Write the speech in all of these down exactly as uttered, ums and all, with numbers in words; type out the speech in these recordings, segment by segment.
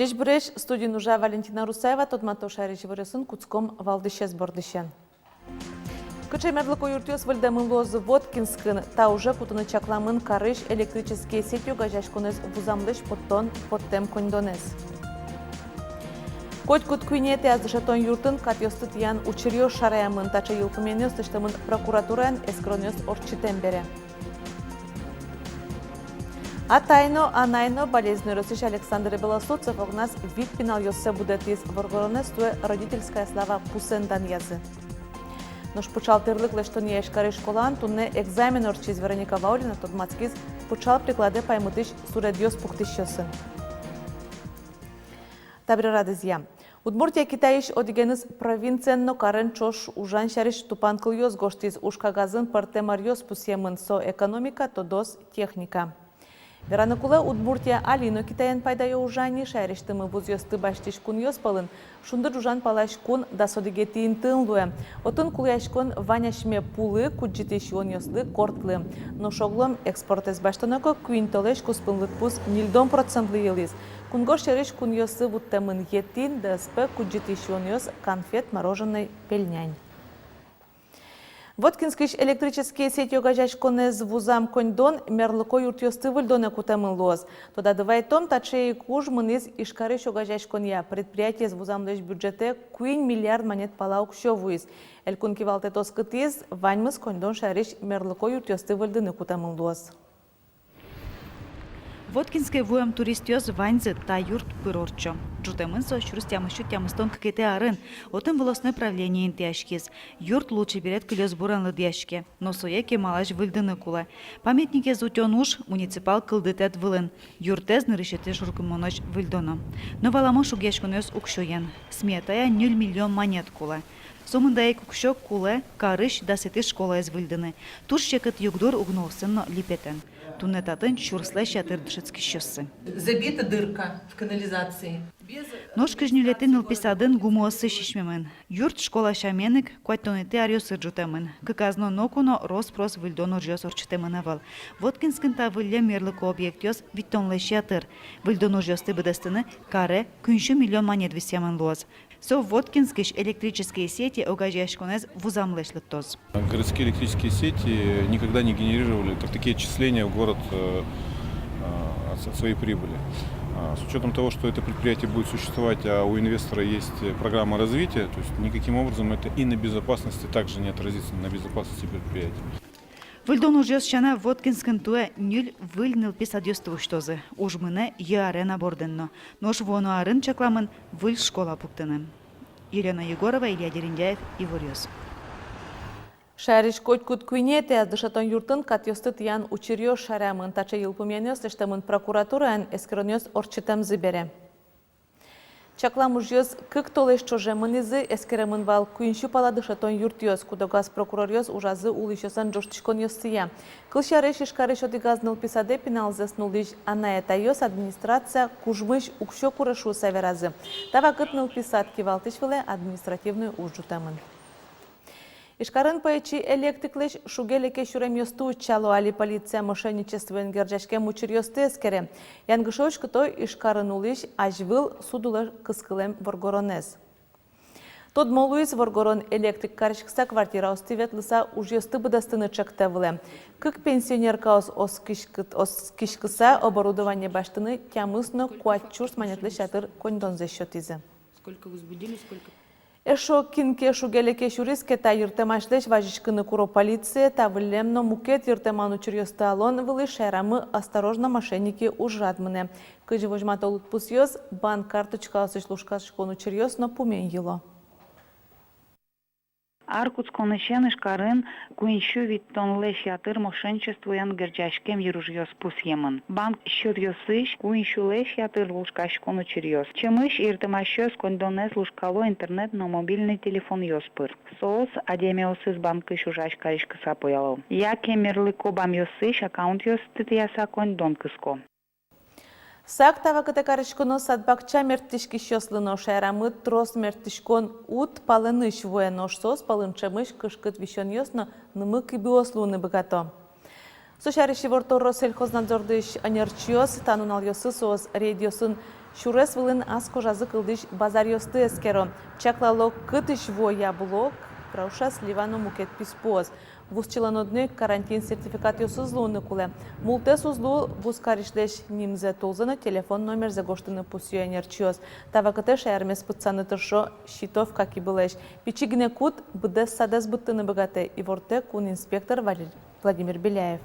Ӟечбуресь! Студиын ужа Валентина Русаева. Тодмато шаерысь иворъёсын. Кутском валтӥсез бордысен. Кыӵе мерлыко юртъёс выльдэмын луозы Воткинскын? Та уже кутыны чакламын карысь «Электрические сети» огазеяськонэз вузамлэсь поттон поттэм коньдонэз. Котькуд куинетӥяз дышетон юртын катъёсты тӥян учыръёс шараямын. Таӵе йылпумъянъёс лэсьтэмын прокуратураен эскеронъёс ортчытэм бере. Атай но, анай но. Балезино ёросысь Александр Белослудцев огназ вить пиналъёссэ будэтӥз. Воргоронэз туэ «Родительская слава» пусэн данъязы. Нош пыӵал тӥрлык лэсьтонъя Ижкарысь школаын туннэ экзамен ортчиз. Вероника Ваулина тодматскиз пыӵал прикладэ паймытӥсь суредъёс пуктӥсьёсын. Табере радызъя. Удмуртия Китайысь одӥгеныз провинциен но карен ӵош ужан сярысь тупанкылъёс гожтӥз. Уж кагазын пӧртэм ӧръёс пусъемын: со экономика, тодос, техника. Вераны кулэ, Удмуртия али но Китаен пайдаё ужа ни. Шаерысьтымы вузъёсты басьтӥсь кунъёс пӧлын шунды ӝужан палась кун дас одӥгетӥ интыын луэ. Отын кулэяськон вань асьме пулы, кудӟытӥсь юонъёслы, кортлы. Нош оглом экспортэз басьтоно ке, куинь толэзь куспын лыдпус ньыльдон процентлы йылӥз. Кунгож сьӧрысь кунъёсы вуттэмын етӥн, ДСП, кудӟытӥсь юонъёс, канфет, мороженое, пельнянь. Воткинскысь «Электрические сети» огазеяськонэз вузам коньдон мерлыко юртъёсты выльдонэ кутэмын луоз. Тодады вайытом, таӵе ик уж мынӥз Ижкарысь огазеяськонъя. Предприятиез вузамлэсь бюджетэ куинь миллиард манет пала уксё вуиз. Элькун кивалтэт оскытӥз, ваньмыз коньдон шаерысь мерлыко юртъёсты выльдыны кутэмын луоз. Воткинске вуэм туристъёс ваньзы та юрт пыр ортчо. Ӝутэмын со сюрс тямыссю тямыстон кыкетӥ арын. Отын вылосной правление интыяськиз. Юрт лулчеберет кылёсбурен лыдъяське, но сое кемалась выльдыны кулэ. Памятникез утён уж муниципал кылдытэт вылын. Юртэз нырысетӥ шуркынмонозь выльдоно. Но валамон, шугъяськонъёс уксёен. Сметая ньыль миллион манет кулэ. Сомында ик уксё кулэ карысь дасэтӥ школаез выльдыны. Туж секыт югдур уг но усын, но липетэн. Туннэ татын сюрслэсь ятыр дышетскисьёссы. Забита дырка в канализации. Нош кызь ньылетӥ нылпи садын гумыоссы сисьмемын. Юрт школа сямен ик куатьтонэтӥ аръёсы ӝутэмын. Кыказ но ноку но рос-прос выльдон ужъёс ортчытэмын ӧвӧл. Воткинскын та выллем мерлыко объектъёс витьтонлэсь ятыр. Выльдон ужъёсты быдэстыны каре куиньсю миллион манет висъямын луоз. Со Воткинскысь «Электрические сети» огазеяськонэз вузамлэсь лыктоз. Городские электрические сети никогда не генерировали так, такие отчисления в город, э, э, от, от своей прибыли. А, с учётом того, что это предприятие будет существовать, а у инвестора есть, э, программа развития, то есть никаким образом это и на безопасности также не отразится, на безопасности предприятия. Выльдон ужъёс сяна, Воткинскын туэ ньыль выль нылпи садъёсты усьтозы. Уж мынэ йӧ арен-а, бордэн но. Нош вуоно арын чакламын выль школа пуктыны. Елена Егорова, Илья Дерендяев, «Иворъёс». Шаерысь котькуд куинетӥяз дышетон юртын катъёсты тӥян учыръёс шараямын. Таӵе йылпумъянъёс лэсьтэмын прокуратураен эскеронъёс ортчытэмзы бере. Чаклам ужъёс кык толэзь ӵоже мынӥзы. Эскеремын вал куиньсю пала дышетон юртъёс. Куд-огаз прокуроръёс ужазы улӥсьёслэн ӝожтӥськонъёссыя. Кылсярысь, Ижкарысь одӥгаз нылпи садэ пиналзэс нуллӥсь анай-атайёс администрация кужмысь уксё куре шуыса веразы. Та вакыт нылпи сад кивалтӥсь вылэ административной уж ӝутэмын. Ижкарын пӧечи электриклэсь шуге-леке сюремъёсты утчало. Али полиция мошенничествоен герӟаськем учыръёсты эскере. Янгыше уськыто Ижкарын улӥсь азьвыл суд улэ кыскылэм воргоронэз. Тодмо луиз, воргорон электрик кариськыса квартираосты ветлыса ужъёсты быдэстыны чектэ вылэм. Кык пенсионеркаос оскиськы-, оскиськыса оборудование басьтыны тямыс но куать сюрс манетлэсь ятыр коньдонзэс сётӥзы. Сколько возбудили, сколько Эшшо кин ке шуге-леке сюриз ке, та йыртэмасьлэсь вазиськыны куро полицие. Та выллем но мукет йыртэман учыръёсты алон вылысь шаерамы «Осторожно, мошенники» ужрад мынэ. Кызьы возьмато лыдпусъёс, банк карточкаосысь лушкаськон учыръёс но пумен йыло. Ар кутсконысен Ижкарын куинь сю витьтонлэсь ятыр мошенничествоен герӟаськем йыружъёс пусъемын. Банк счётъёсысь куинь сюлэсь ятыр лушкаськон учыръёс. Ӵемысь иртэмасьёс коньдонэз лушкало интернет но мобильный телефонъёс пыр. Соос адямиосыз банкысь ужась кариськыса пояло. Яке мерлыко бамъёсысь аккаунтъёсты тӥяса коньдон кыско. Сак та вакытэ кариськоно сад-бакча мерттӥськисьёслы но. Шаерамы трос мерттӥськон уд палэнысь вуэ, нош соос пӧлын ӵемысь кышкыт висёнъёс но нымы-кибыос луыны быгато. Со сярысь иворто Россельхознадзорысь ӧнерчиос. Та нуналъёсы соос рейдъёсын сюрес вылын ас кожазы кылдӥсь базаръёсты эскеро. Чаклало, кытысь вуо яблок, груша, слива но мукет писпуос. Вузчилэн одно ик карантин сертификатъёсыз луыны кулэ. Мултэс уз лу вузкарисьлэсь нимзэ, тулзэ но телефон номерзэ гожтыны, пусъё ӧнерчиос. Та вакытэ шаермес пытсаны тыршо сетовка кибылэсь. Пичи гинэ кут быдэс садэз быдтыны быгатэ, ивортэ кун инспектор Валерий Владимир Беляев.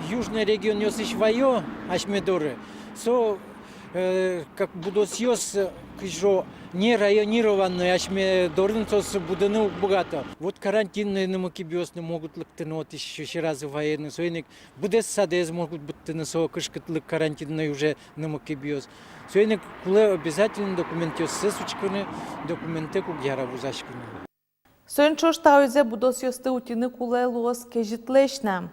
Южной регионъёсысь ваё асьме доры. Со, э, как будосъёс, э, кызьы шуо, не районированной, асьме дорын соос будыны уг быгато. Вот карантинной нымы-кибыос но могут лыктыны, вот ещё сьӧразы ваены, соин ик быдэс садэз могут быдтыны со кышкытлык карантинной уже нымы-кибыос. Соин ик кулэ обязательно документъёссэс учкыны, документтэк уг яра вузаськыны. Соин ӵош та уйзэ будосъёсты утьыны кулэ луоз кезьытлэсь на.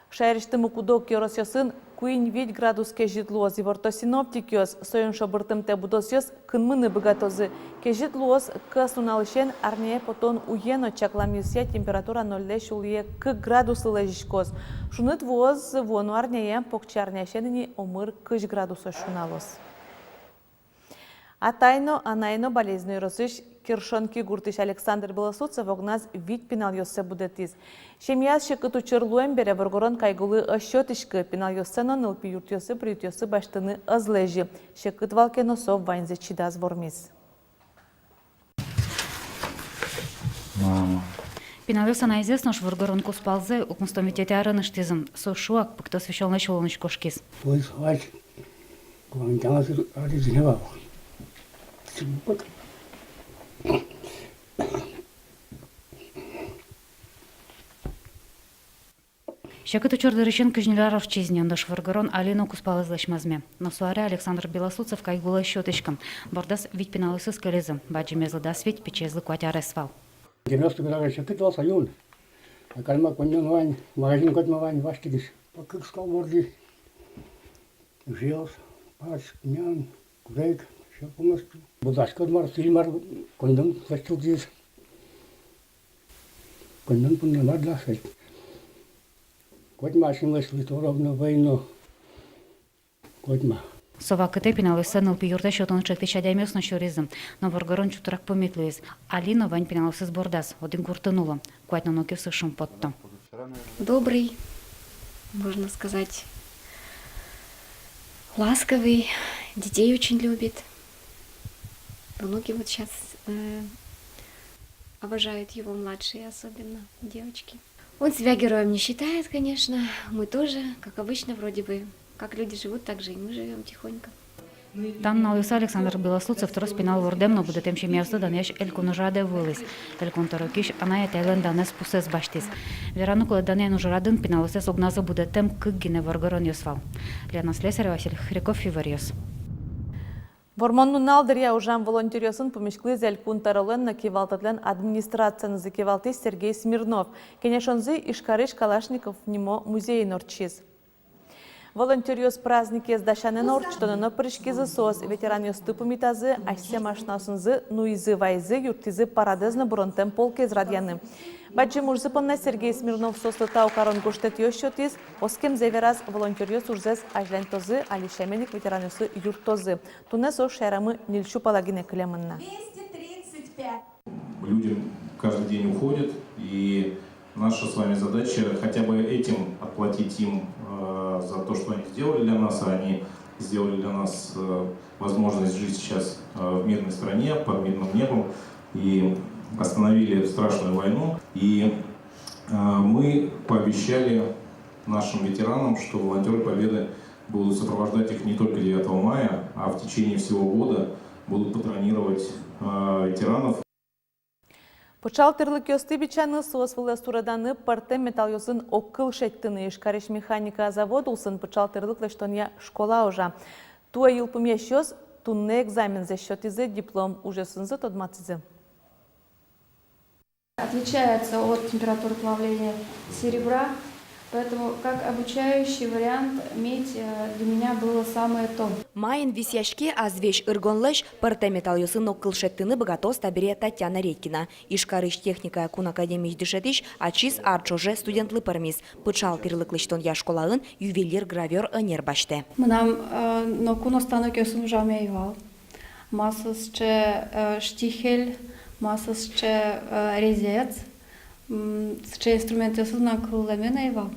Шаерысьтымы куд-ог ёросъёсын куинь-вить градус кезьыт луоз, иворто синоптикъёс. Соин шобыртымтэ будосъёс кынмыны быгатозы. Кезьыт луоз кӧснуналысен арняе потон уе но. Чакламъёсъя, температура нольлэсь улӥе кык градуслы лэзиськоз. Шуныт вуоз вуоно арняе, покчиарняысен ини омыр кызь градусозь шуналоз. Атай но, анай но Балезино ёросысь Киршонки гуртысь Александр Белослудцев огназ вить пиналъёссэ будэтӥз. Семьяез секыт учыр луэм бере воргорон кайгулы ӧз сётӥськы. Пиналъёссэ но нылпи юртъёсы, приютъёсы басьтыны ӧз лэзьы. Секыт вал ке но, со ваньзэ чидаз вормиз. Мама. Пиналъёс анайзэс нош воргорон кузпалзэ укмыстон витетӥ арын ыштӥзы. Со шуак пыктос висёнлэсь улонысь кошкиз. Ой, свач. Куланьтамаз аре зиневал. Чубук. Секыт учыр дырысен кызь ньыль ар ортчиз ни, нош воргорон али но кузпалызлэсь мӧзме. Но со аре Александр Белослудцев кайгулы ӧз сётӥськы. Бордаз вить пиналъёсыз кылизы, бадӟымезлы дас вить, пичиезлы куать арес вал. Девяносто годах секыт вал соин. А карма коньдон вань, магазин котьма вань, васькытӥсь. По кык скал борды. Ужез, пач, нян, курегъяськон полностью. Будашкод мар, сӥль мар, коньдон сэртылтӥз. Коньдон пунна мар дасэт. Котьма асьмелэсь лыторовно войно. Котьма. Со вакытэ пиналъёссэ нылпи юртэ сётыны ӵектӥсь адямиос но сюризы. Но воргорон чутрак пумит луиз. Али но вань пиналъёсыз бордаз, одӥг гуртын уло. Куать нунокъёсыз шумпотто. Добрый, можно сказать, ласковый, детей очень любит. Внуки вот щас, э, обожают его, младшие особенно, девочки. Он себя героем не считает, конечно. Мы тоже, как обычно, вроде бы, как люди живут, так же и мы живём тихонько. Та нуналъёсы Александр Белослудцев трос пинал вордэм но будэтэм семьяосты данъясь элькун ужрадэ вуылӥз. Элькун тӧрокись анай-атайлэн данэз пусэз басьтӥз. Вераны кулэ, данъян ужрадын пиналъёсыз огназы будэтэм кык гинэ воргоронъёс вал. Лена Слесарева, Василий Хряков, «Иворъёс». Вормон нунал дыръя ужам волонтёръёсын пумиськылӥз элькун тӧролэн но кивалтэтлэн администрациянызы кивалтӥсь Сергей Смирнов. Кенешонзы Ижкарысь Калашников нимо музейын ортчиз. Волонтёръёс праздникез дасянэн но ортчытонэн но пыриськизы. Соос ветеранъёсты пумитазы, асьсэ машинаосынызы нуизы-вайизы, юрттӥзы парадэз но быронтэм полкез радъяны. Бадӟым ужзы понна Сергей Смирнов соослы тау карон гожтэтъёс сётӥз. Оскемзэ вераз: волонтёръёс ужзэс азьланьтозы, али сямен ик ветеранъёслы юрттозы. Туннэ соос шаерамы ньыль сю пала гинэ кылемын на. Люди каждый день уходят, и наша с вами задача хотя бы этим отплатить им, э, за то, что они сделали для нас, а они сделали для нас, э, возможность жить сейчас, э, в мирной стране, под мирным небом, и остановили эту страшную войну. И, э, мы пообещали нашим ветеранам, что волонтёры Победы будут сопровождать их не только девятого мая, а в течение всего года будут патронировать, э, ветеранов. Пыӵал тӥрлыкъёсты бичаны, соос вылэ суреданы, пӧртэм металлъёсын огкыл шедьтыны. Ижкарысь механика завод улсын пыӵал тӥрлык лэсьтонъя школа ужа. Туэ йылпумъясьёс туннэ экзамензэс сётӥзы, диплом ужъёсынызы тодматӥзы. Отличается от температуры плавления серебра, поэтому как обучающий вариант медь, э, для меня было самое то. Маин висъяське азвесь ыргонлэсь, пӧртэм металлъёсын огкыл шедьтыны быгатоз табере Татьяна Редькина. Ижкарысь техникая кун академиысь дышетӥсь ачиз ар ӵоже студентлы пӧрмиз. Пыӵал тӥрлык лэсьтонъя школаын ювелир-гравёр ӧнер басьтэ. Мынам, э, ноку но станокъёсын ужаме ӧй вал. Ма со сыӵе, э, штихель, ма со сыӵе, э, резец, м, сыӵе инструментъёсыз мынам кыллэме но ӧй вал.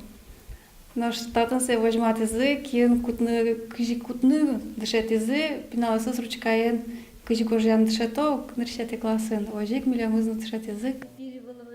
Нош татын сое возьматӥзы, киын кутны, кызьы кутны дышетӥзы, пиналъёсыз ручкаен кызьы гожъяны дышето, нырысетӥ классын, озьы ик милемыз но дышетӥзы.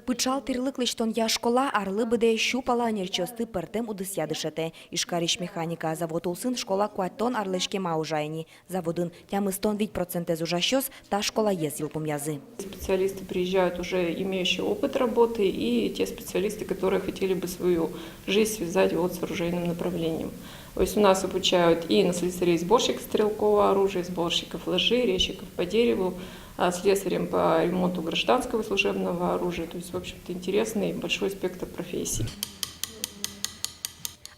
Пыӵал тӥрлык лэсьтонъя школа арлы быдэ сю пала ӧнерчиосты пӧртэм удысъя дышетэ. Ижкарысь механика завод улсын школа куатьтон арлэсь кема ужа ини. Заводын тямыстон вить процентэз ужасьёс та школаез йылпумъязы. Специалисты приезжают, уже имеющие опыт работы, и те специалисты, которые хотели бы свою жизнь связать вот с оружейным направлением. То есть у нас обучают и на слесарей-сборщиков стрелкового оружия, сборщиков ложи, резчиков по дереву, а, слесарем по ремонту гражданского и служебного оружия. То есть, в общем-то, интересный большой спектр профессий.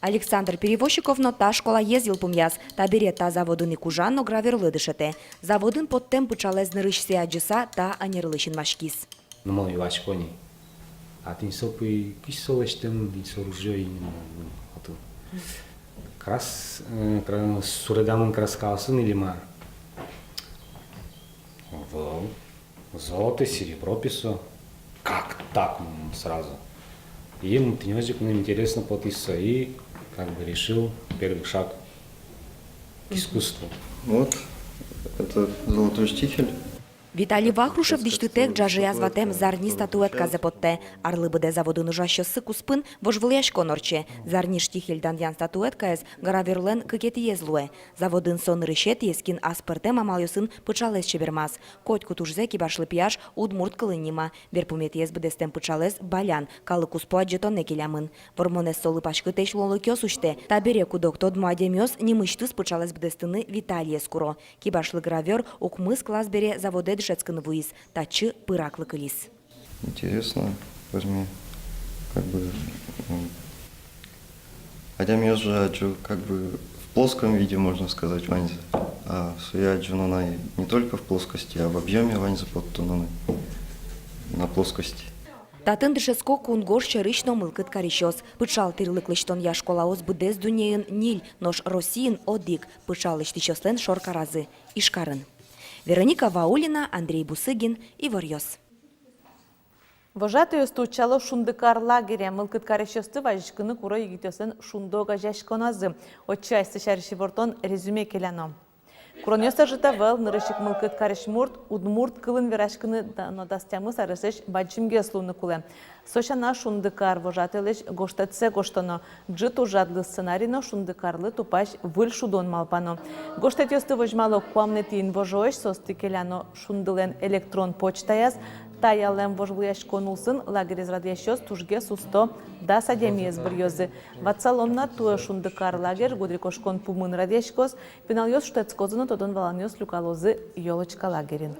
Александр Перевозчиков но та школаез йылпумъяз. Табере та заводын ик ужа но гравёрлы дышетэ. Заводын поттэм пыӵалэз нырысьсэ адӟыса, та ӧнерлы синмаськиз. Ну, мон юасько ни. А тӥни со пи-, кызьы со лэсьтэм, тӥни со ружьё именно, ну, вот. Крас-, э, кра-, суредамын краскаосын или ма? Вал. Золото, серебро, песо. Как так, м, сразу? И, м, тӥни озьы ик, ну, интересно потӥз со, и как бы решил первый шаг к искусству. Вот, это золотой штихель. Виталий Вахрушев дӥсьтытэк ӝажъяз ватэм зарни статуэтказэ поттэ. Арлы быдэ заводын ужасьёссы куспын вожвылъяськон ортче. Зарни штихель данъян статуэткаез гравёрлэн кыкетӥез луэ. Заводын со нырысетӥез, кин аспӧртэм амалъёсын пыӵалэз чебермаз. Котькуд ужзэ кибашлы пияш удмурт кылын нима. Берпуметӥез быдэстэм пыӵалэз балян, калык куспо адӟытонэ келямын. Вормонэз солы паськытэсь луонлыкъёс усьтэ. Табере куд-ог тодмо адямиос нимысьтыз пыӵалэз быдэстыны Виталиез куро. Кибашлы гравёр укмыс класс бере заводэ дышетскыны вуиз, татчы пыраклы кылиз. Интересно, возьми, как бы, м, адямиос же адӟо, как бы, в плоском виде, можно сказать, ваньзэ. А сое адӟоно на не только в плоскости, а в объёме ваньзэ поттоно на, на плоскости. Татын дышетско кунгож сьӧрысь но мылкыд карисьёс. Пыӵал тӥрлык лэсьтонъя школаос быдэс дуннеын ньыль, нош Россиын одӥг пыӵал лэсьтӥсьёслэн шоркаразы Ижкарын. Вероника Ваулина, Андрей Бусыгин, «Иворъёс». Вожатыйёсты утчало «Шундыкар» лагере. Мылкыд карисьёсты вазиськыны куро егитъёслэн «Шунды» огазеяськоназы. Отчы асьсэ сярысь ивортон, резюме келяно. Куронъёс ӧжыт ӧвӧл, нырысь ик мылкыд карись мурт удмурт кылын вераськыны да-, но дас тямыс аресэсь бадӟымгес луыны кулэ. Со сяна, «Шундыкар» вожатыйлэсь гожтэтсэ гожтоно, ӝыт ужрадлы сценарий но «Шундыкарлы» тупась выль шудон малпано. Гожтэтъёсты возьмало куамынэтӥ инвожоозь, соосты келяно «Шундылэн» электрон почтаяз. Та ялэм вожвылъяськон улсын лагерез радъясьёс тужгес усто дас адямиез быръёзы. Ватсалом на, туэ «Шундыкар» лагерь гудырикошкон пумын радъяськоз. Пиналъёс шутэтскозы но тодон-валанъёс люкалозы «Ёлочка» лагерьын.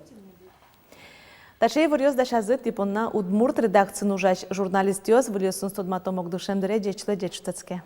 Таӵе иворъёс дасязы тӥ понна удмурт редакциын ужась журналистъёс. Выльёсыныз тодматом ук дышем дыре. Ӟеч луэ, ӟеч шутэтске.